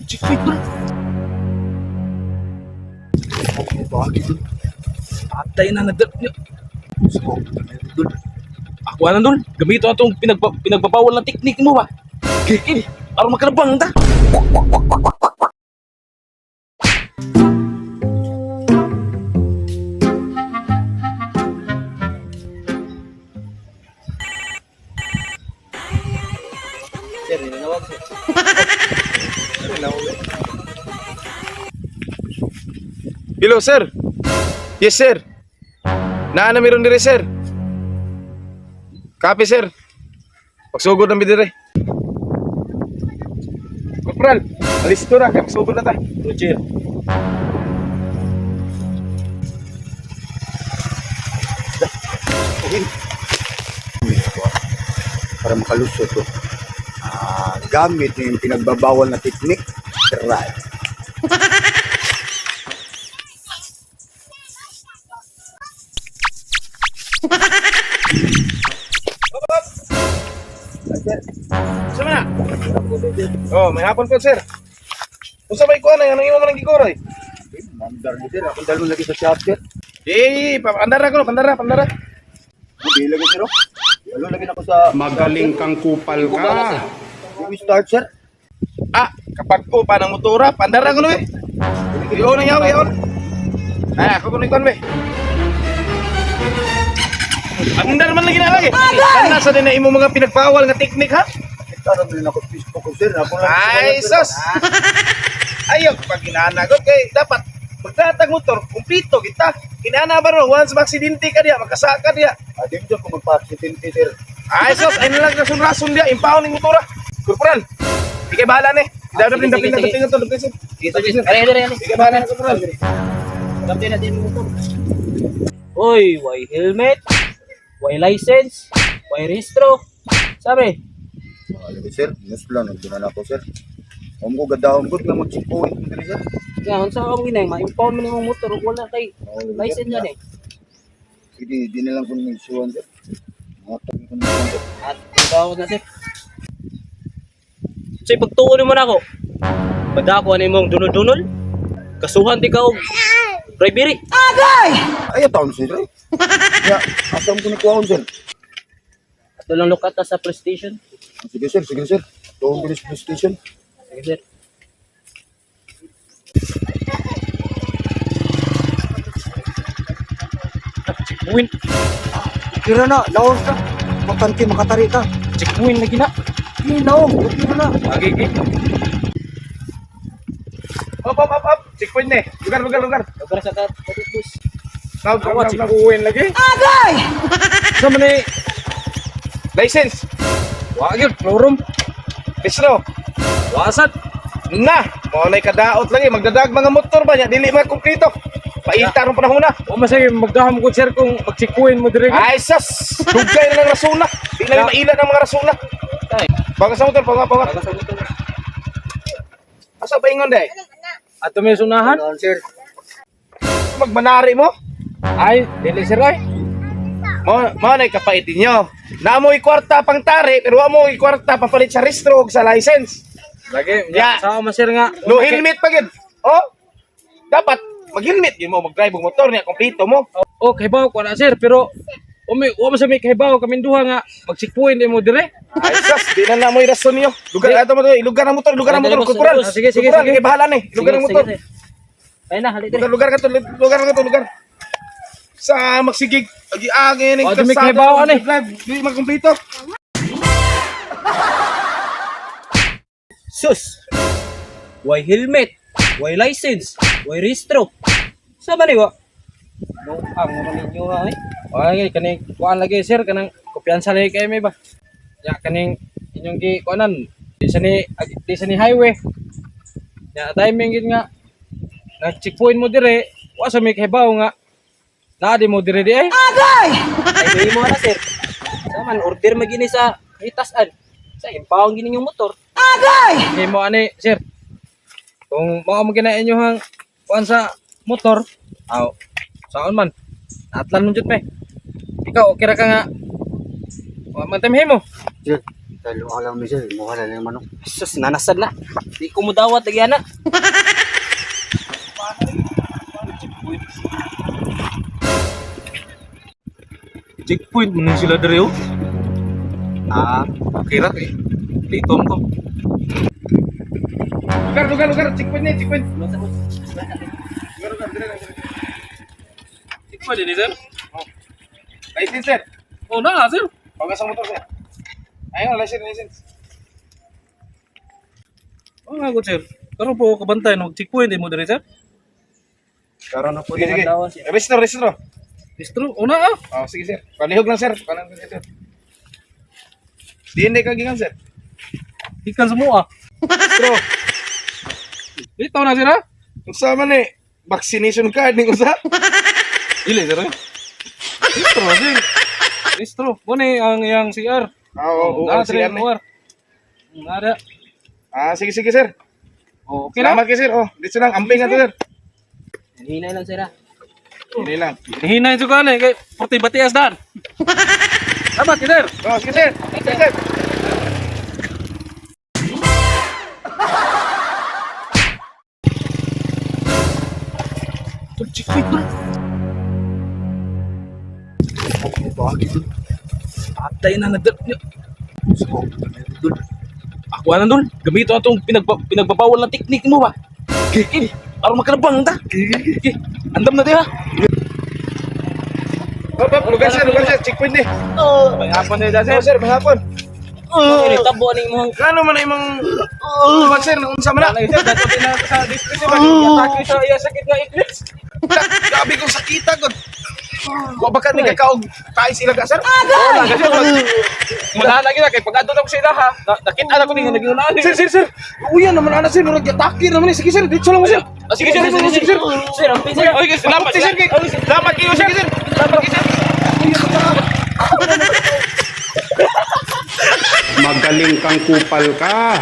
Checkpoint bro. Bagay dun. Patay na nagdal. So, dun. Ako na dul. Gamito na itong pinagbabawal na teknik mo ba? Kiki, para makalabang ta. Sir, ninanawag sir. Hello, sir. Yes, sir. Naa na meron dire, sir. Kape, sir. Pagsugod na mi dire. Corporal, alis to na. Kaya magsugod na ta. Roger. Para makalusot to. Ah, gamit yung pinagbabawal na teknik. Try. Sama na. Oh, may hapon po, sir. Unsa may kuan ay anong imo man ang gikuroy? Mandar ni sir. Akong dalon lagi sa shop, sir. Eh, pandara ko, pandara, pandara. Hindi lagi, sir. Oh. Dalon lagi na ako sa... Magaling kang kupal ka. We start, sir. Ah, kapag ko pa ng motora, pandara ko no eh. Iyon na yaw, iyon. Ah, ako kuno ikuan be. Andar man lagi na lagi. Kana sa din na imo mga pinagbawal nga teknik ha? Karon din ako sa Facebook ko, sir. Ako lang. Ay, sus. Ayaw pag ginanagot kay dapat pagdatag motor kumpleto kita. Kinana ba ro once maaksidente ka diya, magkasaka diya. Ah, di mo dyan kung magpa-aksidente, sir. Ay sus, ay nalang rason-rason diya impaon ning motora. Korporal. Di kay bahala ni. Ah, Dapin sige, dapin sige, dapin dapin dapin. Sige, sir. Are, are, are. Di kay bahala ni korporal. Gamitin natin yung motor. Uy, why helmet? Why license? Why registro? Sabi, Ah, lagi, sir. News lang. Nagdunan ako, sir. Om ko gadahon ko nga mag-checkpoint mo diri, sir. nga, unsa akong ginay, ma-impound mo nimong motor ug wala kay Oo, lagi, sir. license na ni. Hindi, di na lang kung nagsuwan, sir. Mga tag ko na sir. At tawag na sir. So ipagtuon mo na ako. Padako ani mong dunol-dunol. Kasuhan di ka og bribery. Ay, taon, sir. eh. Ya, asa mo ko nakuhaon, sir? Ato lang lukata sa police station. Sige, sir. Sige, sir. Tuong ko sa police station. Sige sir. Checkpoint, Kira na, laos ka. Matanti, makatari ka. checkpoint lagi na. Hindi, laong. Kira na. Okay, okay. Up, up, up, up. Checkpoint ni. Lugar, lugar, lugar. Lugar sa kat, boss. Tawag, tawag, tawag. Lagi. Agay! Sa man ni license. Wa gyud, klorum. Bisro. Wasat. Na, mao nay kadaot lagi magdadag mga motor ba niya dili mga kumpleto. Paita ron panahon na. O masay magdahom ko sir kung magchikuin mo dire. Ay sus, dugay na lang rasuna. Di na maila ng mga rasuna. Tay, Baga sa motor, baga, baga. baga sa motor. Asa ba ingon day? Ato may sunahan. Laon, sir. Magmanari mo? Ay, dili sir ay. Mo nay kapait ninyo. Naamoy kwarta pang tari pero wa mo kwarta papalit sa restro ug sa license. Lagi, Ya. yeah. Sa man sir nga. No helmet pa gid. Oh. Dapat mag-helmet gyud mo mag-drive og motor niya kompleto mo. Oh, kahibaw ko na sir, pero umi wa man sa may kahibaw kaming duha nga magchikuin mo dire. Ay sus, di na namoy rason niyo. Lugar ato mo to, lugar ang motor, lugar ang motor, korporal. Ah, sige, sige, Korporal, sige. kay bahala ni. Lugar ang motor. Sige, sir. Ay na, halik Lugar, lugar ka to, lugar ka to, lugar. Sa magsigig, agi-agi ning Oh, di may kahibaw, ano eh. Drive, di magkumpleto. Sus! Why helmet? Why license? Why registro? Sa ba ni wa? No, ang naman ninyo ha eh. Ay, kaning kuan lagi sir kanang kumpiyansa lagi kay may ba. Ya kaning inyong gi kuanan di sa ni highway. Ya timing gid nga nag-checkpoint mo dire, wa sa may kahibaw nga naa di mo dire di ay. Agay! Ay mo na sir. Sa man order magini sa hitasan. Sa impound gini yung motor. Agay! Hindi mo ani, sir. Kung mao mo gina inyo kuan sa motor, aw, saon man. Atlan mo jud me. Ikaw okay ra ka nga. Wa man tamhi mo. Sir, Talo ka lang sir, mukha na lang manok. Sus, nanasad na. Di ko mudawat lagi ana. Checkpoint mo sila dere oh. Ah, Okay ra kay. Litom ko. Lugar, lugar, lugar. Checkpoint ni, checkpoint. Lugar, lugar, dire, dire. Checkpoint ni sir. License, sir. Oh na sir. Pagas ang motor, sir. Ayun, license, license. Oh nga good sir. Karon po kabantay no checkpoint mo dere sir. Karon na po Sige, sige. adlaw sir. Registro, registro. Distro, una ah. Oh, sige, sir. Palihog lang, sir. Palihog lang, sir. Di hindi ka gikan, sir. Ikan semua ah. Registro. Dito na sir ah. Unsa man eh? Vaccination card ning usa? Dili sir. Eh. Distro sir. Distro. Muna ang iyang CR. Ah, oo, oo, Ah, CR ni. OR. Ada. Ah, sige, sige, sir. Oh, okay na. Salamat kay sir. Oh, dito lang amping na to, sir. Hinay lang sir ah. Hindi lang. Hinay juga ni kay purti batias dan. Salamat sir. Oh, sige, sir. Sige, sir. Bahagi dun. Patay na nagdal. Suko. Dun. Ako na dul. Gamito na itong pinagbabawal na teknik mo ba? Okay. Para makalabang ta. Okay. Andam na di ha. Oh, oh, lugar, sir, lugar, sir. Checkpoint ni. Hapon na Oh, sir, mahapon. Oh, tabo ni imong Kano man ang imong oh, sir, unsa man na? Sir, dato din na sa district sir. Atake sa iya sakit nga eclipse. Grabe kong sakita gud. Wa ba ka ni kakaog tayo sila ka, sir? Wala kasi wala lagi na kay pag adto ko sila ha. Nakita na ko ni nga nagiunaan. Sir, sir, sir. Uya naman ana sir, murag atake naman ni. Sige sir, dito lang mo sir. Ah, sige sir, sige sir, sir. Sir, ang sir. Oy, salamat Sige, sir, kay. Salamat kayo, sir, sir. Salamat sir. Magaling kang kupal ka.